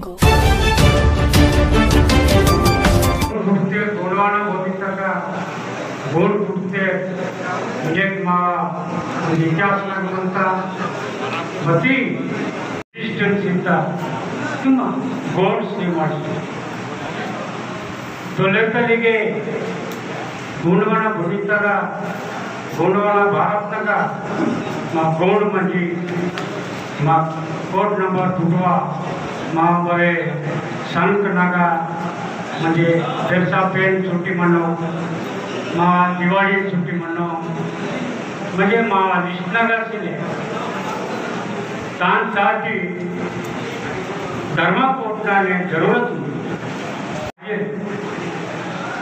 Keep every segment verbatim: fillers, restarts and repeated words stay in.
पुट्टे गोंडवाना भविष्य का गोंड पुट्टे एक मा इतिहास में बनता बती डिस्टेंस इतना तुम गोंड से मार तो लेकर लिगे गोंडवाना भविष्य का गोंडवाना भारत नगा मा गोंड मंजी मा कोड नंबर टुटवा मा बरे संक नगा मंजे बेरसा पेन छुट्टी मनो मा दिवाली छुट्टी मनो मंजे मा लिस्ट नगा सिले तान साथी धर्मा कोटना ने जरूरत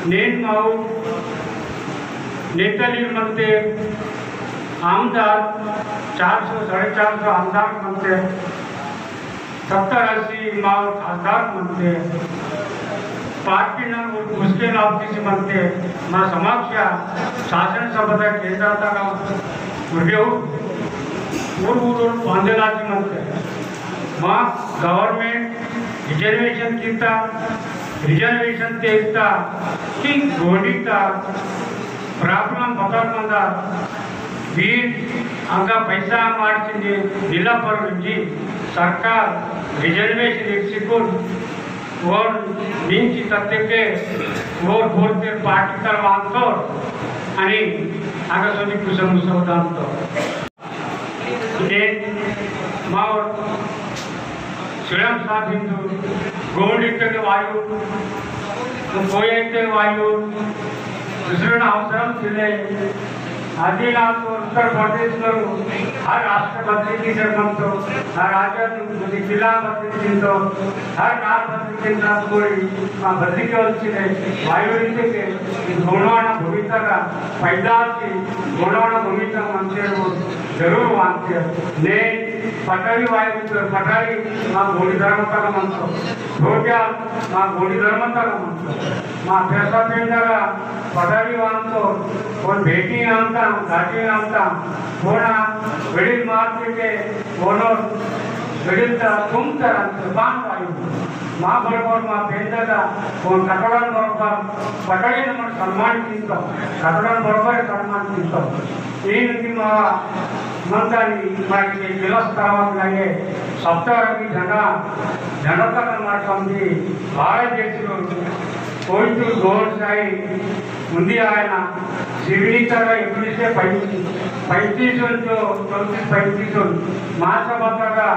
नेन माऊ नेतली मनते आमदार चार सौ, साढ़े चार सौ आमदार मनते, सत्तर अस्सी माऊ खासदार मनते, पार्टी ना मुश्किल आप किसी मनते, मा समक्ष शासन सभा केंद्र तक उर्गे उर उर उर पांदेलाजी मनते। मा गवर्नमेंट रिजर्वेशन किंता, रिजर्वेशन तेस्ता कि गोंडीता प्रॉब्लम बतल मंदा। वीर अंगा पैसा मार्चिंदे निला पर उंजी सरकार रिजर्वेशन एक्सिकुन और मिंची तत्तेके और बोलते पार्टी कर वांतो अनि आगा सोनी कुसम मुसम दांतो। इदे मावर सुरम साथिंदु गोंडी के वायु, कोयते वायु, दूसरे ना अवसरम सिले। आदिनाथ उत्तर प्रदेश में हर राष्ट्रपति की से मंतो, हर राज्य में जिला मंत्री चिंतो, हर राष्ट्रपति के साथ कोई, आ, बदली के उनसे वायु रीते के गोंडवाना भूमिका का पैदा की गोंडवाना भूमिका मंत्री जरूर वांते ने पटारी वाई पटारी मा गोंडी धर्म तक मंतो, धोतिया मा गोंडी धर्म तक मंतो, मा पैसा पेंडरा पटारी वांतो, कोन भेटी आंता, घाटी आंता, कोना वेडिल मार्केट के कोनो वेडिल ता तुम तरह से बांध आई। मा बरोबर मा पेंडरा कोन कटोरन बरोबर पटारी नमन सम्मान किंतो, कटोरन बरोबर सम्मान किंतो। इन की मा मंदानी मारी के गिलास तावत लगे सप्ताह की झंडा झंडा तक मार समझी भारत देश को कोई तो गोल साई उन्दी आयना शिवनी तरह इक्कीस से पैंतीस पैंतीस जो चौंतीस पैंतीस जो मासा बतरा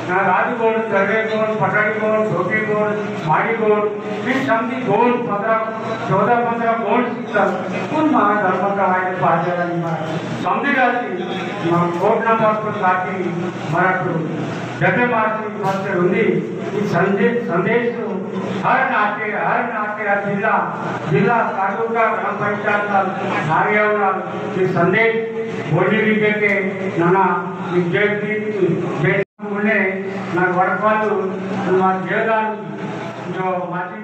ना राजू गोल दर्रे गोल पटारी गोल धोबी गोल मारी गोल फिर समझी गोल पन्द्रह चौदह पन्द्रह गोल कुन मा धर्म का आए पाजरा निमा समझी रासी मा कोट नंबर पर लाकी मराठू जगह मासी मस्ते रुंदी इस संदेश संदेश हर नाटे हर नाटे हर जिला जिला तालुका ग्राम पंचायत नारियावरा ये संदेश बोली रीते के नना विज्ञप्ति जय मुने ना वड़पालू ना देवदान जो माटी